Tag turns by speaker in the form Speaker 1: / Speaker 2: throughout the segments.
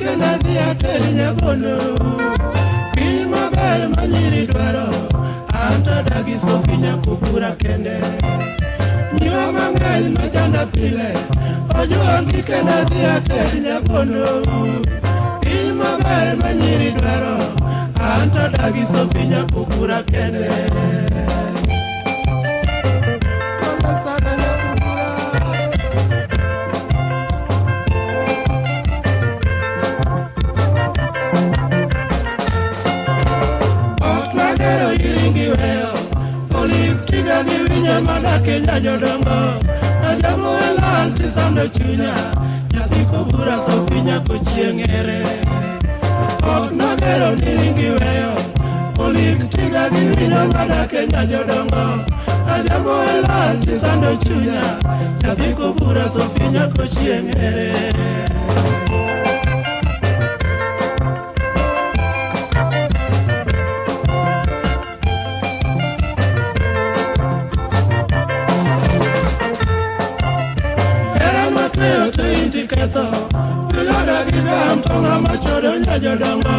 Speaker 1: kendo adhi ater nyabondo. Piny maber ma nyiri dwaro, an to dagi Sofi nyakubura kende. Nyiwa mang'eny machanda pile, ojuogi kendo adhi ater nyabondo. Piny maber ma nyiri dwaro, an to dagi Sofi nyakubura kende. Pole sana nyakubura. Ot magero iringi weyo, olik tiga gi winyo madak e jodongo. Ajamo e lal tisando chunya, nyathi kobura Sofi nyako chieng' ere. Ot nagero niringi weyo, olik tiga gi winyo madak e jodongo. Ajamo e lal tisando chunya, nyathi kobura Sofi nyako chieng' ere. Hera matweyo to inti ketho Iloda gi gam to ng'ama chodo nya jodongo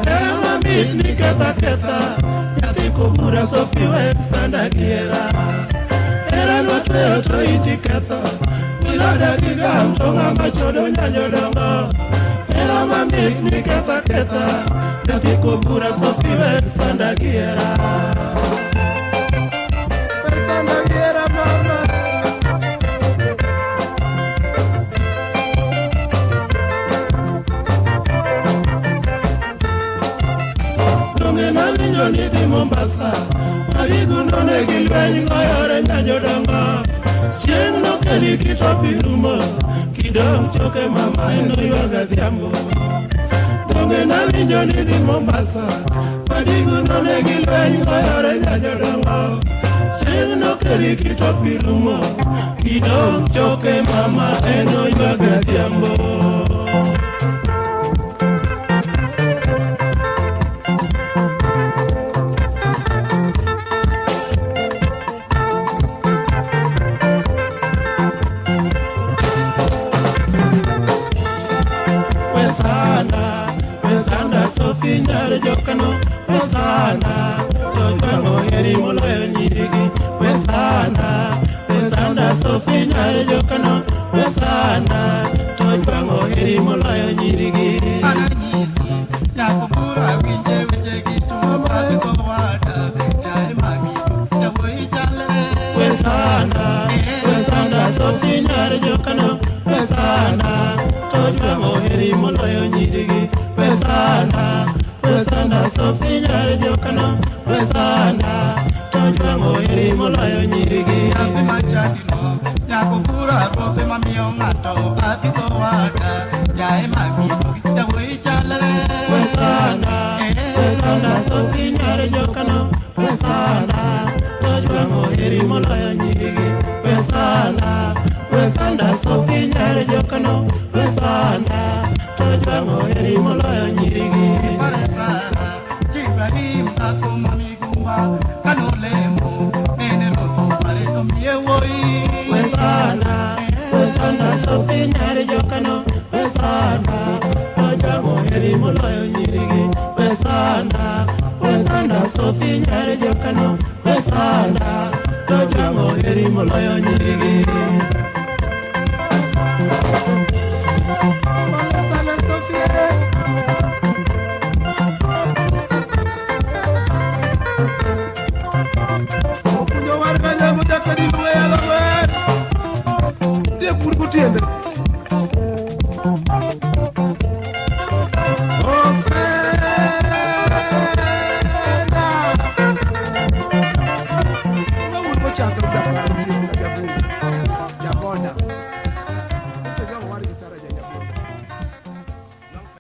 Speaker 1: Hera mamit ni ketha ketha Nyathi kobura Sofi wek sanda gi hera Hera matweyo to inti ketho Iloda gi gam to ng'ama chodo nya jodongo Hera mamit ni ketha ketha Nyathi kobura Sofi wek sanda gi hera Wek sanda gi hera mama. Donge nawinjo ni dhi Mombasa, Marigu nonegi lweny goyore nya jodongo. Chieng' nokeli kitopi rumo, kidong' choke mama en oywaga dhiambo. Donge nawinjo ni dhi Mombasa, Marigu nonegi lweny goyore nya jodongo. Chieng' nokeli kitopi rumo, kidong' choke mama en oywaga dhiambo. Wesana, wesana Sofi nyar jokano, wesana, tojwang'o heri moloyo nyirigi. Wesana, wesana Sofi nyar jokano, wesana, tojwang'o heri moloyo nyirigi.
Speaker 2: Ananyisi nyakubura winje wechegi tumaisowada yae magigo yawuoyi chalre.
Speaker 1: Wesana, wesana Sofi nyar jokano, wesana, tojwang'o heri moloyo nyirigi. Wesana, wesana Sofi nyar jokano, wesana, tojwang'o heri moloyo nyirigi.
Speaker 2: Nyathi machadino nyakubura ruoth mamiyo ng'ato akisowada yae magigo yawuoyi chalre.
Speaker 1: Wesana, wesana Sofi nyar jokano, wesana, tojwang'o heri moloyo nyirigi. Wesana, wesana Sofi nyar jokano, wesana, tojwang'o heri moloyo nyirigi.
Speaker 2: Pare Sara chi Ibrahim dhako mamigumba kanolemo nene ruoth opare to miye wuoyi.
Speaker 1: Wesana, wesana Sofi nyar jokano, wesana, tojwang'o heri moloyo nyirigi. Wesana, wesana Sofi nyar jokano, wesana, tojwang'o heri moloyo nyirigi.
Speaker 2: Pole sana Sofia.
Speaker 3: Opunjo war kanyago nyaka din weya la wer. Dhie pur gotiende.